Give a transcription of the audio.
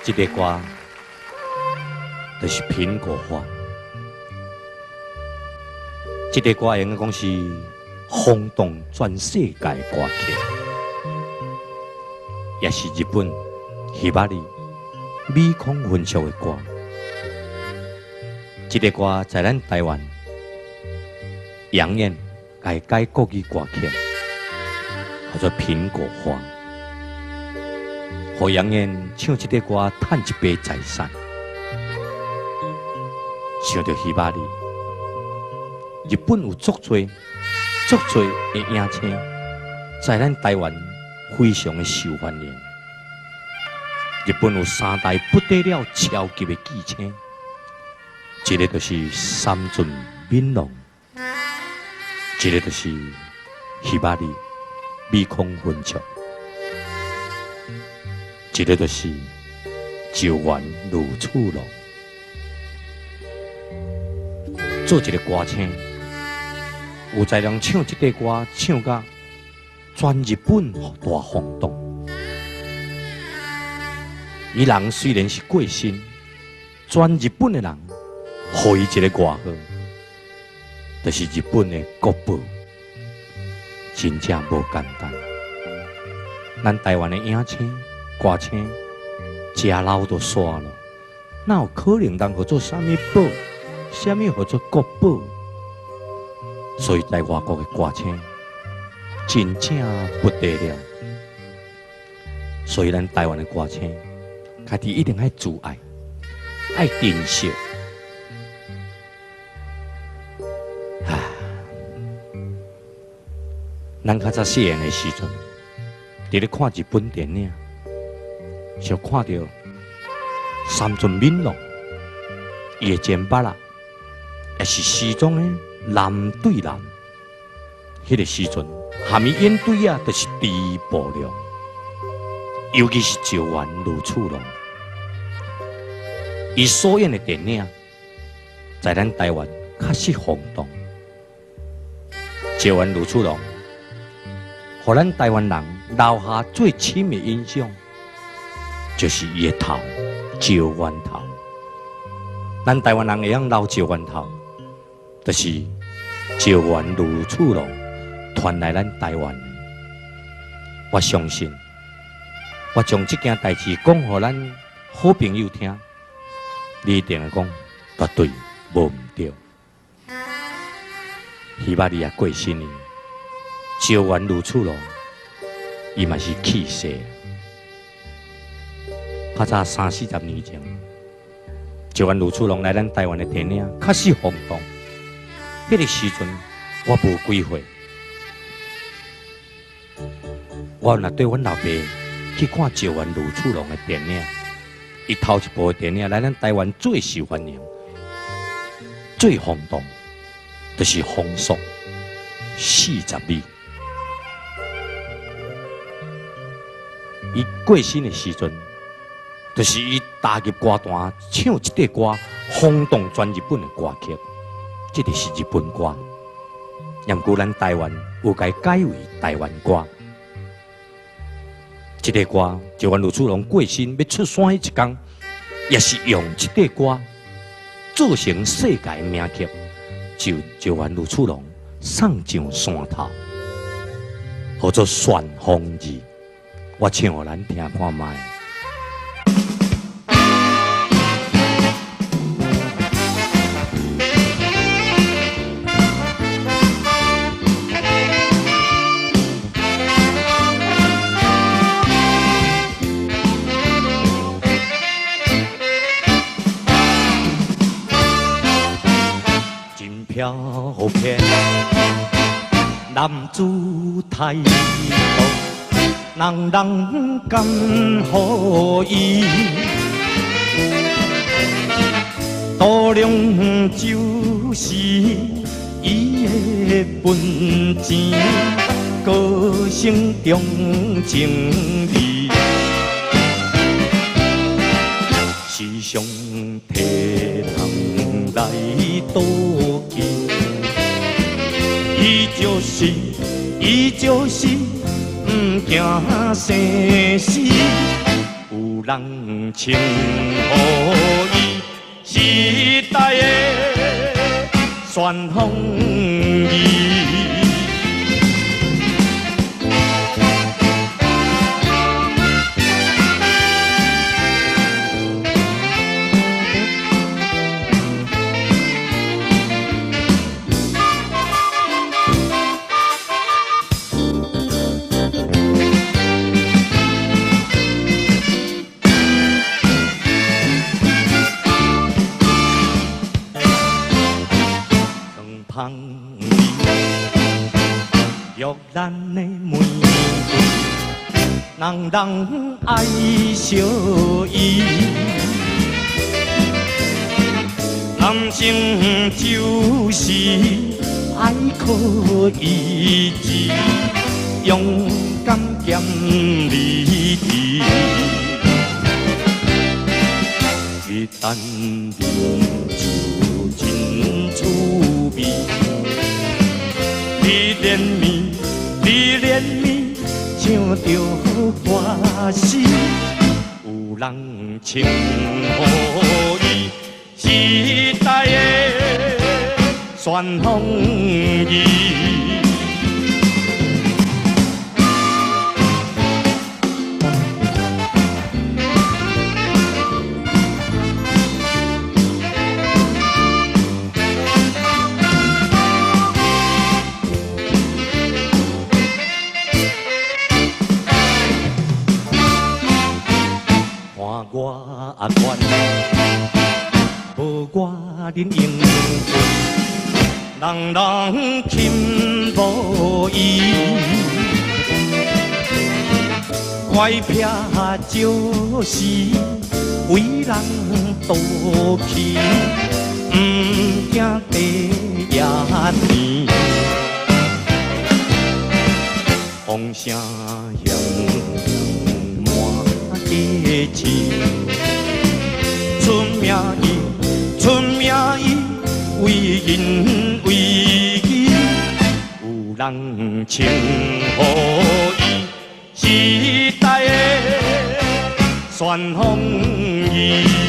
這个歌就是《蘋果花》，這个歌應該講是轟動全世界的歌曲，也是日本希巴里美空雲雀的歌。這个歌在咱台灣楊燕改改國語歌曲，叫做《蘋果花》。予楊燕唱這个歌，趁一筆財產。想著希巴里，日本有足濟足濟的影星，在咱台灣非常的受歡迎。日本有三大不得了超級的巨星，一个就是三俊敏郎，一个就是希巴里美空雲雀，一个就是石原裕次郎。做一个歌星，有才能唱這个歌，唱甲全日本大轟動。伊人雖然是過身，全日本的人予伊一个外號，就是日本的國寶，真正無簡單。咱台灣的影星、歌星，食老就煞咯，哪有可能當號做啥物寶？啥物號做國寶？所以在外國的歌星真正不得了。所以咱台灣的歌星，家己一定愛自愛，愛珍惜。啊，咱較早細漢的時陣，佇咧看日本電影，就看著三俊敏郎，伊的前捌仔，也是時裝的男對男，彼个時陣，含伊演對仔就是豬部良，尤其是石原裕次郎，伊所演的電影，在咱台灣確實轟動。石原裕次郎，予咱台灣人留下最深的印象，就是伊的頭，石原頭。咱台灣人會曉留石原頭，就是石原裕次郎傳來咱台灣。我相信，我將這件代誌講予咱好朋友聽，你一定會講絕對無毋對。希巴里也過身去，石原裕次郎伊嘛是去世。較早三四十年前，石原裕次郎來咱台灣的電影確實轟動。彼个時陣我無幾歲，我若綴阮老爸去看石原裕次郎的電影，伊頭一部的電影來咱台灣最受歡迎、最轟動，就是《風速40里》。伊過身的時陣，就是伊踏入歌壇唱這个歌，轟動全日本的歌曲。這个是日本歌，毋過咱台灣有共改為台灣歌。這个歌，石原裕次郎過身欲出山彼一工，也是用這个歌做成世界名曲，就石原裕次郎送上山頭，號做《旋風二》，我唱予咱聽看覓。飄飄，男子態度，人人敢予伊？度量就是伊的本錢，高升重情義，時常提人來妒忌。伊就是，毋驚生死，有人稱呼伊時代的旋風兒。芳玉兰的玫瑰，人人愛惜伊。人生就是愛靠意志，勇敢兼理智。一旦啉酒真趣味，你連綿，你連綿，唱著歌詞，有人稱呼伊時代的旋風兒。我悬，無我恁英俊，人人钦慕伊。乖癖就是為人妒氣，毋驚地也甜。風聲響滿地市，出名伊，出名伊，為仁為義，有人稱呼伊時代的旋風兒。